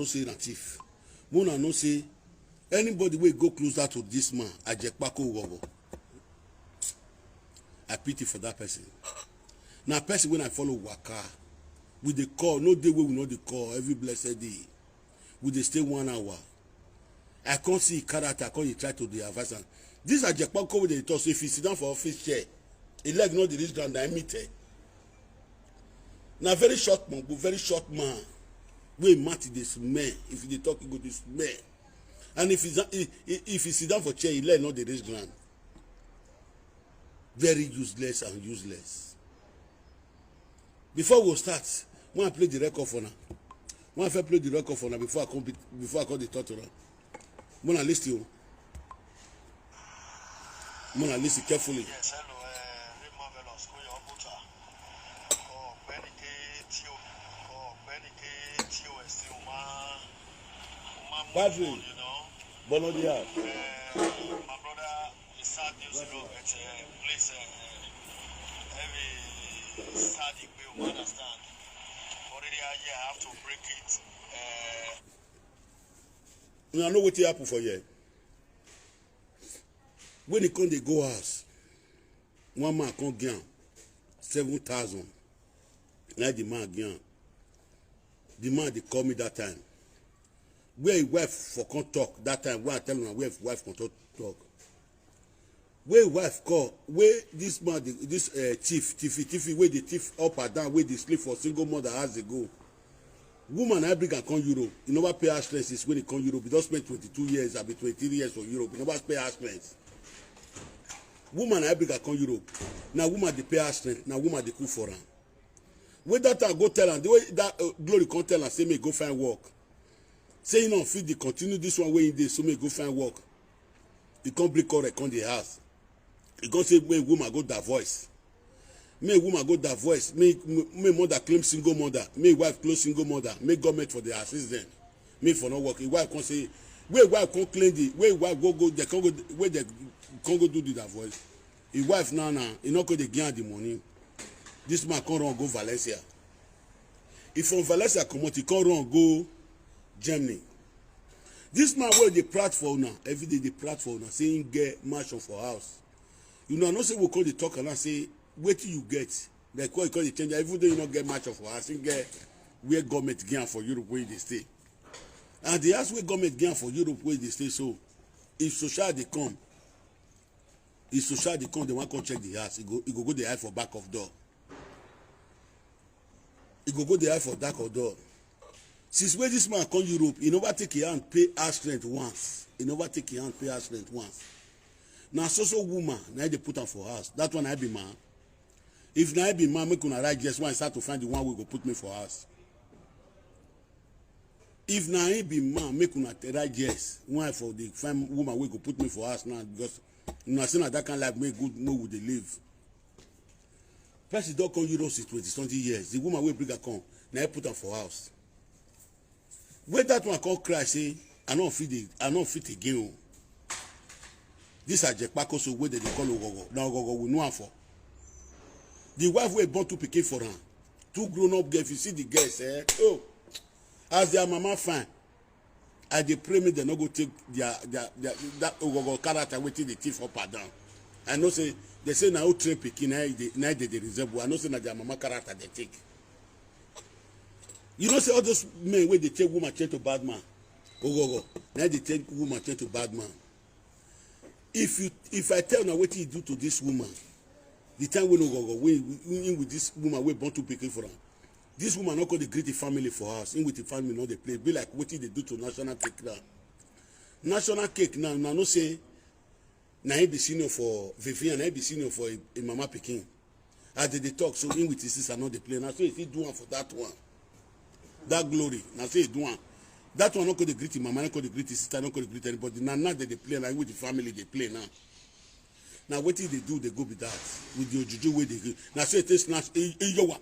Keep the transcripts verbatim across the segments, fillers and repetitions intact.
say na thief. Una know say anybody wey go closer to this man, Ajekpako Wowo, I pity for that person. Na person wey I follow waka, we dey call, no day wey we no dey call, every blessed day. We dey stay one hour. I come see character, come dey try to dey advise am. This Ajekpako wey dey talk say if he sit down for office chair, him leg no dey reach ground, na him meet eh. Na very short man, but very short man. Wey mouth dey smell. If he dey talk, he go dey smell. And if he, if, if he sit down for chair, him leg no dey reach ground. Very useless and useless. Before we start, when I play the record for now, when I first play the record for now, before I come, before I come the talk to now, when I listen to you, when I listen carefully. Yes, hello, uh, Ray Marvelous, call your computer. Call Benny K T O, call Benny K T O S T O, man. Battery. You know? Bono dia. Uh, my brother, it's sad news, you know, but uh, please, uh, every sad thing we will understand. Already, I, yeah, I have to break it. Uh, Una know wetin happen for here. When he come dey go house, one man come give am seven thousand. Na the man give am. The man dey call me that time. Where him wife for come talk that time, wey I tell una where him wife come talk, talk. Wey him wife call, wey this man, dey, this uh, thief, thiefy, thiefy, wey dey thief up and down, wey dey sleep for single mother house dey go. Woman na bring am come Europe. He never pay house rent since when he come Europe. He don spend twenty-two years, abi twenty-three years for Europe. He never pay house rent. Woman na bring am come Europe. Na woman dey pay house rent. Na woman dey cook for am. Wey that time go tell am, the way that uh, Glory come tell am, say make he go find work. Say he no fit dey continue this one wey he dey, so make he go find work. He come bring quarrel come the house. He come say make woman go divorce. Make woman go divorce. Make, make mother claim single mother. Make wife claim single mother. Make government for the assist them. Make for no work. His wife come say, wey wife come claim the, wey wife go go, they come go, wey they come go do the divorce. His wife now now, he no go dey give am the money. This man come run go Valencia. He from Valencia comot, he come run go Germany. This man wey dey proud for una, every day dey proud for una, say him get mansion for house. You know, I know say we come dey talk and I say, wetin you get? Like, why you come dey change? Even though you no get mansion for house, him get where government give am for Europe wey he dey stay. And the house wey government give am for Europe wey he dey stay, so if social dey come, if social dey come, they wan come check the house, he go, he go go dey hide for back of door. He go go dey hide for back of door. Since wey this man come Europe, he never take him hand pay house rent once. He never take him hand pay house rent once. Na so so woman na him dey put am for house. That one na him be man. If na him be man, make una write yes when I start to find the one wey go put me for house. If na him be man, make una write yes when I for dey find woman wey go put me for house now, because una say na that kind life make good, make we dey live. Person don come Europe since twenty something years. The woman wey bring am come, na him put am for house. Wey that one come cry say, I no fit dey, I no fit again o. This Ajekpako so wey dem dey call Ogogo, na Ogogo we know am for. The wife wey born two pikin for am, two grown up girl, if you see the girls, eh, oh, as their mama fine, I dey pray make dem no go take their, their, their, that Ogogo character wetin dey thief up and down. I know say, they say na who train pikin, na him dey, na him dey dey resemble. I know say na their mama character they take. You know say all those men wey dey take woman change to bad man, Ogogo, na him dey take woman change to bad man. If you, if I tell una wetin he do to this woman, the time wey Ogogo, wey he with this woman wey born two pikin for am, this woman no come dey greet the family for house. Him with the family no dey play. Be like wetin they do to National Cake now. National Cake now, una know say na him be senior for Vivian, na him be senior for him, him mama pikin. As they dey talk, so him with his sister no dey play. Na so he fit do am for that one. That Glory, na so he do am. That one no go dey greet him mama, no go dey greet his sister, no go dey greet anybody. Na now they dey play, na him with the family dey play now. Na wetin they do, they go be that. With the ojuju wey they do. Na so he take snatch, i-, iyowa,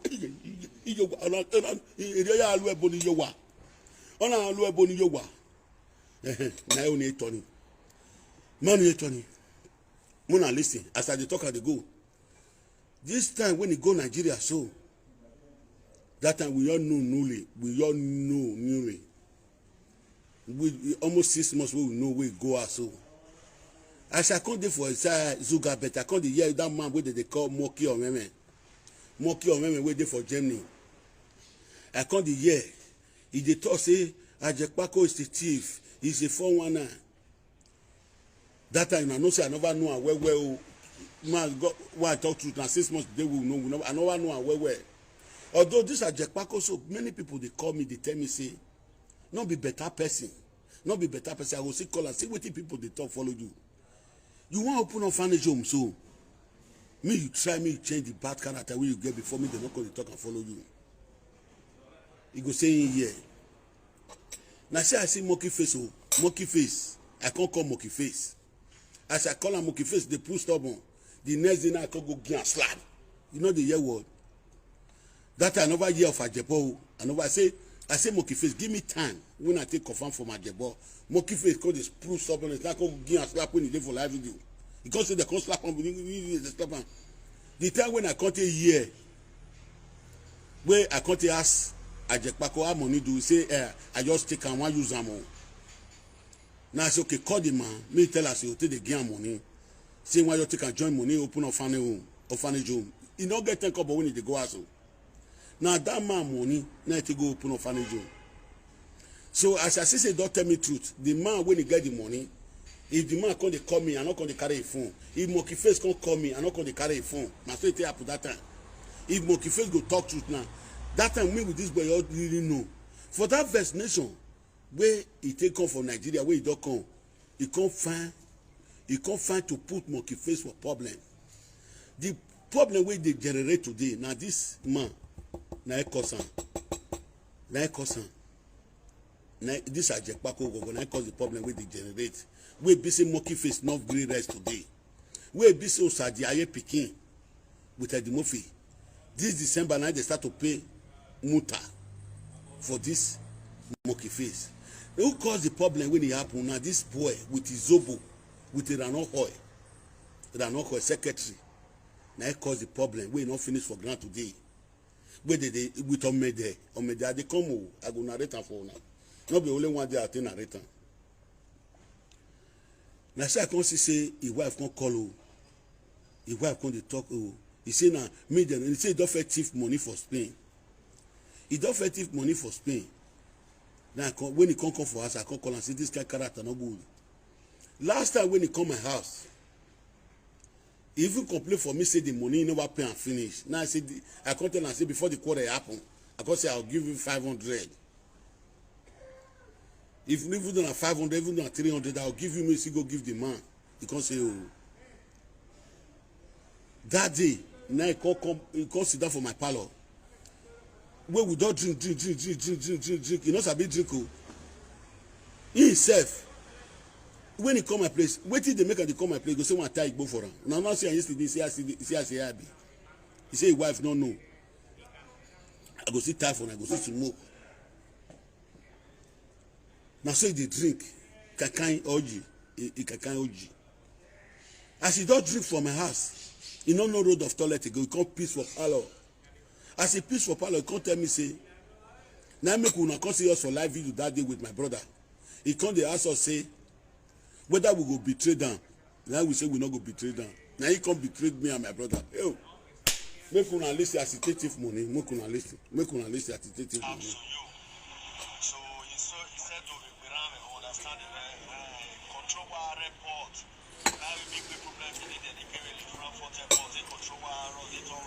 iyowa, ona, ona, i-, i-, ya alu ebo ni iyowa. Ona alu ebo ni iyowa. Ehe, na him only Tony. Man, only Tony. Una listen, as I dey talk, I dey go. This time when he go Nigeria, so that time we all know newly, we all know newly. We, we almost six months wey we know wey go out so. As I come dey for inside Zuga, but I come dey hear that man wey dem dey call Monkey Omeme. Monkey Omeme wey dey for Germany. I come dey hear. E dey talk say Ajekpako is a thief. He's a four one nine. That time, I know say I never know am well well o. Man, God, why I talk truth, na six months today we know, we know, I never know am well well. Although this Ajekpako, so many people dey call me, dey tell me say, "No be better person, no be better person." I go still call and see wetin people dey talk follow you. You wan open orphanage home, so me you try, me you change the bad character wey you get before, me dem no come dey talk and follow you. E go say in here. Na say I see Monkey Face o, Monkey Face. I come call Monkey Face. As I call am, Monkey Face dey prove stubborn. The next day now I come go give am slap. You know the year word. That I never hear of Ajepo o. I never say, I say, "Monkey Face, give me time when I take confirm from Ajepo." Monkey Face come dey prove stubbornness. Now I come give am slap when he dey for live video. He come say dem come slap am, he, he, he dey slap am. The time when I come take hear, wey I come take ask Ajekpako how money do, he say, "Eh, I just take am, wan use am o." Now I say, "Okay, call the man, me tell am say you take dey give am money. Say why you take am join money, open orphanage home, orphanage home." He no get ten kobo when he dey go house o. Na that man money, na he take go open orphanage home. So as I see say he don tell me truth, the man when he get the money, if the man come dey call me, I no come dey carry him phone. If Monkey Face come call me, I no come dey carry him phone. Na so e take happen that time. If Monkey Face go talk truth now, that time me with this boy, you really know. For that vaccination, wey he take come for Nigeria, wey he don come, he come find, he come find to put Monkey Face for problem. The problem wey dey generate today, na this man, na he cause am. Na he cause am. Na this Ajekpako gogo, na he cause the problem wey dey generate. Wey be say Monkey Face no gree rest today. Wey be say Osaji Aye pikin with Eddie Murphy. This December na they start to pay muta for this Monkey Face. Who cause the problem when e happen? Na this boy with his zobo, with a Rano Hoy, Rano Hoy secretary. Na he cause the problem wey no finish for ground today. Wey they dey with Omede, Omede, I dey come o, I go narrate am for una. No be only one day I take narrate am. Na so I come see say his wife come call o. His wife come dey talk o. He say na me dem, he say he don first thief money for Spain. He don first thief money for Spain. Now I come, when he come come for house, I come call am say this kind character no good. Last time when he come my house, he even complain for me say the money he never pay am finish. Now I say the, I come tell am say before the quarrel happen, I come say I'll give you five hundred. If even though na five hundred, even though na three hundred, I'll give you, me still go give the man. He come say, "Oh." That day, now he come, come, he come sit down for my parlor. Wey we don drink, drink, drink, drink, drink, drink, drink, drink. He no sabi drink o. He himself, when he come my place, wetin dey make am dey come my place? Go say one tie igbo for am. Una no see am yesterday, see as he, see as he be. He say his wife no know. I go see tie for am, I go see smoke. Na so he dey drink, kakan oji, he, he kakan oji. As he don drink for my house, he no know road of toilet again, he come piss for parlor. As he piss for parlor, he come tell me say, na make una come see us for live video that day with my brother. He come dey ask us say, whether we go betray them. Now we say we no go betray them. Now he come betray me and my brother. Yo, make una listen as he take thief money. Make una listen. Make una listen as he take thief money. So he said, he said to Ibrahim, understand the, uh, control our report. Now we make the problem, they did the Frankfurt airport, they control our road, they don't